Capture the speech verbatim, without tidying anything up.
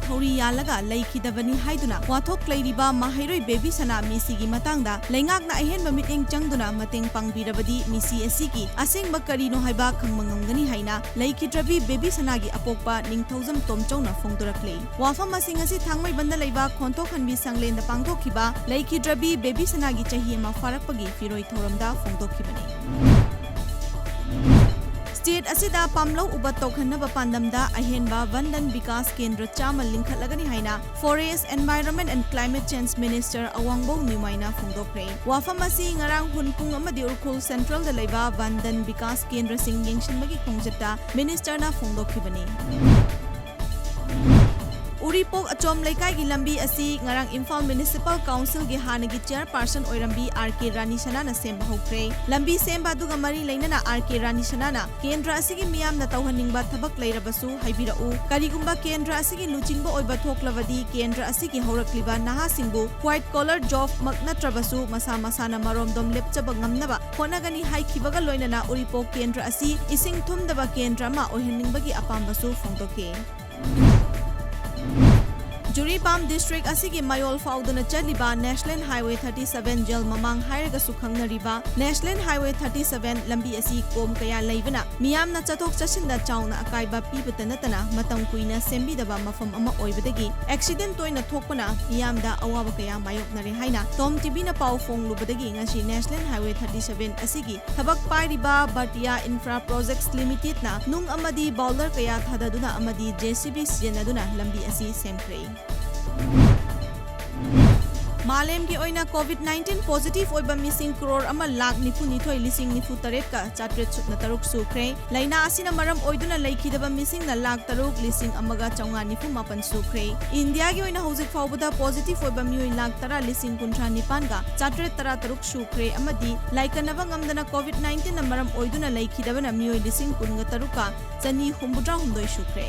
ꯊꯧꯔꯤ ꯌꯥꯜꯂꯒ ꯂꯩꯈꯤꯗꯕꯅꯤ ꯍꯥꯏꯗꯨꯅ ꯋꯥꯊꯣꯛ ꯂꯩꯔꯤꯕ ꯃꯍꯩꯔꯣꯏ ꯕꯦꯕꯤ ꯁꯅꯥ ꯃꯤꯁꯤꯒꯤ ꯃꯇꯥꯡꯗ ꯂꯩꯉꯥꯛꯅ ꯑꯍꯦꯟꯕ ꯃꯤꯠꯌꯦꯡ ꯆꯪꯗꯨꯅ ꯃꯇꯦꯡ ꯄꯥꯡꯕꯤꯔꯕꯗꯤ ꯃꯤꯁꯤ ꯑꯁꯤꯒꯤ ꯑꯁꯦꯡꯕ ꯀꯔꯤꯅꯣ ꯍꯥꯏꯕ ꯈꯪꯕ ꯉꯝꯒꯅꯤ ꯍꯥꯏꯅ ꯂꯩꯈꯤꯗ꯭ꯔꯕꯤ ꯕꯦꯕꯤ ꯁꯅꯥꯒꯤ ꯑꯄꯣꯛꯄ ꯅꯤꯡꯊꯧꯖꯝ ꯇꯣꯝꯆꯧꯅ ꯐꯣꯡꯗꯣꯔꯛꯂꯤ꯫ ꯋꯥꯐꯝ ꯑꯁꯤꯡ ꯑꯁꯤ ꯊꯥꯡꯃꯩꯕꯟꯗ ꯂꯩꯕ ꯈꯣꯟꯊꯣꯛꯍꯟꯕꯤ ꯁꯪꯂꯦꯟꯗ ꯄꯥꯡꯊꯣꯛꯈꯤꯕ ꯂꯩꯈꯤꯗ꯭ꯔꯕꯤ ꯕꯦꯕꯤ ꯁꯅꯥꯒꯤ ꯆꯍꯤ ꯑꯃ ꯐꯥꯔꯛꯄꯒꯤ ꯐꯤꯔꯣꯏ ꯊꯧꯔꯝꯗ ꯐꯣꯡꯗꯣꯛꯈꯤꯕꯅꯤ꯫ ꯁ꯭ꯇꯦꯠ ꯑꯁꯤꯗ ꯄꯥꯝꯂꯧ ꯎꯕ ꯇꯧꯍꯟꯅꯕ ꯄꯥꯟꯗꯝꯗ ꯑꯍꯦꯟꯕ ꯚꯟ ꯙꯟ ꯕꯤꯀꯥꯁ ꯀꯦꯟꯗ꯭ꯔ ꯆꯥꯝꯃ ꯂꯤꯡꯈꯠꯂꯒꯅꯤ ꯍꯥꯏꯅ Forest, Environment and Climate Change Minister ꯑꯋꯥꯡꯕꯧ ꯅꯤꯎꯃꯥꯏꯅ ꯐꯣꯡꯗꯣꯛꯈ꯭ꯔꯦ꯫ ꯋꯥꯐꯝ ꯑꯁꯤ ꯉꯔꯥꯡ ꯍꯨꯟꯄꯨꯡ ꯑꯃꯗꯤ ꯎꯔꯈꯨꯜ ꯁꯦꯟꯇ꯭ꯔꯦꯜꯗ ꯂꯩꯕ ꯚꯟ ꯙꯟ ꯕꯤꯀꯥꯁ ꯀꯦꯟꯗ꯭ꯔꯁꯤꯡ ꯌꯦꯡꯁꯤꯟꯕꯒꯤ ꯈꯣꯡꯆꯠꯇ ꯃꯤꯅꯤꯁꯇꯔꯅ ꯐꯣꯡꯗꯣꯛꯈꯤꯕꯅꯤ꯫ ꯎꯔꯤꯄꯣꯛ ꯑꯆꯣꯝ ꯂꯩꯀꯥꯏꯒꯤ ꯂꯝꯕꯤ ꯑꯁꯤ ꯉꯔꯥꯡ ꯏꯝꯐꯥꯜ ꯃ꯭ꯌꯨꯅꯤꯁꯤꯄꯥꯜ ꯀꯥꯎꯟꯁꯤꯜꯒꯤ ꯍꯥꯟꯅꯒꯤ ꯆꯤꯌꯔꯄꯥꯔꯁꯟ ꯑꯣꯏꯔꯝꯕꯤ ꯑꯥꯔ ꯀꯦ ꯔꯥꯅꯤ ꯁꯅꯥꯅ ꯁꯦꯝꯕ ꯍꯧꯈ꯭ꯔꯦ꯫ ꯂꯝꯕꯤ ꯁꯦꯝꯕ ꯑꯗꯨꯒ ꯃꯔꯤ ꯂꯩꯅꯅ ꯑꯥꯔ ꯀꯦ ꯔꯥꯅꯤ ꯁꯅꯥꯅ ꯀꯦꯟꯗ꯭ꯔ ꯑꯁꯤꯒꯤ ꯃꯤꯌꯥꯝꯅ ꯇꯧꯍꯟꯅꯤꯡꯕ ꯊꯕꯛ ꯂꯩꯔꯕꯁꯨ ꯍꯥꯏꯕꯤꯔꯛꯎ꯫ ꯀꯔꯤꯒꯨꯝꯕ ꯀꯦꯟꯗ꯭ꯔ ꯑꯁꯤꯒꯤ ꯂꯨꯆꯤꯡꯕ ꯑꯣꯏꯕ ꯊꯣꯛꯂꯕꯗꯤ ꯀꯦꯟꯗ꯭ꯔ ꯑꯁꯤꯒꯤ ꯍꯧꯔꯛꯂꯤꯕ ꯅꯍꯥꯁꯤꯡꯕꯨ white collar job ꯃꯛ ꯅꯠꯇ꯭ꯔꯕꯁꯨ ꯃꯁꯥ ꯃꯁꯥꯅ ꯃꯔꯣꯝꯗꯣꯝ ꯂꯦꯞꯆꯕ ꯉꯝꯅꯕ ꯍꯣꯠꯅꯒꯅꯤ ꯍꯥꯏꯈꯤꯕꯒ ꯂꯣꯏꯅꯅ ꯎꯔꯤꯄꯣꯛ ꯀꯦꯟꯗ꯭ꯔ ꯑꯁꯤ ꯏꯁꯤꯡ ꯊꯨꯝꯗꯕ ꯀꯦꯟꯗ꯭ꯔ ꯑꯃ ꯑꯣꯏꯍꯟꯅꯤꯡꯕꯒꯤ ꯑꯄꯥꯝꯕꯁꯨ ꯐꯣꯡꯗꯣꯛꯈꯤ꯫ ꯖꯤꯔꯤꯕꯥꯝ ꯗꯤꯁꯇ꯭ꯔꯤꯛ ꯑꯁꯤꯒꯤ ꯃꯌꯣꯜ ꯐꯥꯎꯗꯨꯅ ꯆꯠꯂꯤꯕ national highway thirty seven, jail ꯃꯃꯥꯡ ꯍꯥꯏꯔꯒꯁꯨ ꯈꯪꯅꯔꯤꯕ ꯅꯦꯁꯅꯦꯜ ꯍꯥꯏꯋꯦ ꯊꯥꯔꯇꯤ ꯁꯚꯦꯟ ꯂꯝꯕꯤ ꯑꯁꯤ ꯀꯣꯝ ꯀꯌꯥ ꯂꯩꯕꯅ ꯃꯤꯌꯥꯝꯅ ꯆꯠꯊꯣꯛ ꯆꯠꯁꯤꯟꯗ ꯆꯥꯎꯅ ꯑꯀꯥꯏꯕ ꯄꯤꯕꯇ ꯅꯠꯇꯅ ꯃꯇꯝ ꯀꯨꯏꯅ ꯁꯦꯝꯕꯤꯗꯕ ꯃꯐꯝ ꯑꯃ ꯑꯣꯏꯕꯗꯒꯤ ꯑꯦꯛꯁꯤꯗꯦꯟ ꯇꯣꯏꯅ ꯊꯣꯛꯄꯅ ꯃꯤꯌꯥꯝꯗ ꯑꯋꯥꯕ ꯀꯌꯥ ꯃꯥꯌꯣꯛꯅꯔꯦ ꯍꯥꯏꯅ ꯇꯣꯝ ꯇꯤꯚꯤꯅ ꯄꯥꯎ ꯐꯣꯡꯂꯨꯕꯗꯒꯤ ꯉꯁꯤ ꯅꯦꯁꯅꯦꯜ ꯍꯥꯏꯋꯦ ꯊꯥꯔꯇꯤ ꯁꯚꯦꯟ ꯑꯁꯤꯒꯤ ꯊꯕꯛ ꯄꯥꯏꯔꯤꯕ ꯚꯥꯔꯇꯤꯌꯥ ꯏꯟꯐ꯭ꯔꯥ ꯄ꯭ꯔꯣꯖꯦꯛꯁ ꯂꯤꯃꯤꯇꯦꯗꯅ ꯅꯨꯡ ꯑꯃꯗꯤ ꯕꯥꯎꯂꯔ ꯀꯌꯥ ꯊꯥꯗꯗꯨꯅ ꯑꯃꯗꯤ ꯖꯦ ꯁꯤ ꯕꯤ ꯁꯤꯖꯤꯟꯅꯗꯨꯅ ꯂꯝꯕꯤ ꯑꯁꯤ ꯁꯦꯝꯈ꯭ꯔꯦ꯫ ꯃꯥꯂꯦꯝꯒꯤ ꯑꯣꯏꯅ ꯀꯣꯚꯤꯗ ꯅꯥꯏꯟꯇꯤꯟ ꯄꯣꯖꯤꯇꯤꯚ ꯑꯣꯏꯕ ꯃꯤꯁꯤꯡ ꯀ꯭ꯔꯣꯔ ꯑꯃ ꯂꯥꯈ ꯅꯤꯐꯨ ꯅꯤꯊꯣꯏ ꯂꯤꯁꯤꯡ ꯅꯤꯐꯨ ꯇꯔꯦꯠꯀ ꯆꯥꯇ꯭ꯔꯦꯠ ꯁꯨꯞꯅ ꯇꯔꯨꯛ ꯁꯨꯈ꯭ꯔꯦ꯫ ꯂꯥꯏꯅꯥ ꯑꯁꯤꯅ ꯃꯔꯝ ꯑꯣꯏꯗꯨꯅ ꯂꯩꯈꯤꯗꯕ ꯃꯤꯁꯤꯡꯅ ꯂꯥꯈ ꯇꯔꯨꯛ ꯂꯤꯁꯤꯡ ꯑꯃꯒ ꯆꯥꯝꯃꯉꯥ ꯅꯤꯐꯨ ꯃꯥꯄꯟ ꯁꯨꯈ꯭ꯔꯦ꯫ ꯏꯟꯗꯤꯌꯥꯒꯤ ꯑꯣꯏꯅ ꯍꯧꯖꯤꯛ ꯐꯥꯎꯕꯗ ꯄꯣꯖꯤꯇꯤꯚ ꯑꯣꯏꯕ ꯃꯤꯑꯣꯏ ꯂꯥꯈ ꯇꯔꯥ ꯂꯤꯁꯤꯡ ꯀꯨꯟꯊ꯭ꯔꯥ ꯅꯤꯄꯥꯟꯒ ꯆꯥꯇ꯭ꯔꯦꯠ ꯇꯔꯥ ꯇꯔꯨꯛ ꯁꯨꯈ꯭ꯔꯦ ꯑꯃꯗꯤ ꯂꯥꯏꯀꯠꯅꯕ ꯉꯝꯗꯅ ꯀꯣꯚꯤꯗ ꯅꯥꯏꯟꯇꯤꯟꯅ ꯃꯔꯝ ꯑꯣꯏꯗꯨꯅ ꯂꯩꯈꯤꯗꯕꯅ ꯃꯤꯑꯣꯏ ꯂꯤꯁꯤꯡ ꯀꯨꯟꯒ ꯇꯔꯨꯛꯀ ꯆꯅꯤ ꯍꯨꯝꯐꯨꯇꯔꯥ ꯍꯨꯝꯗꯣꯏ ꯁꯨꯈ꯭ꯔꯦ꯫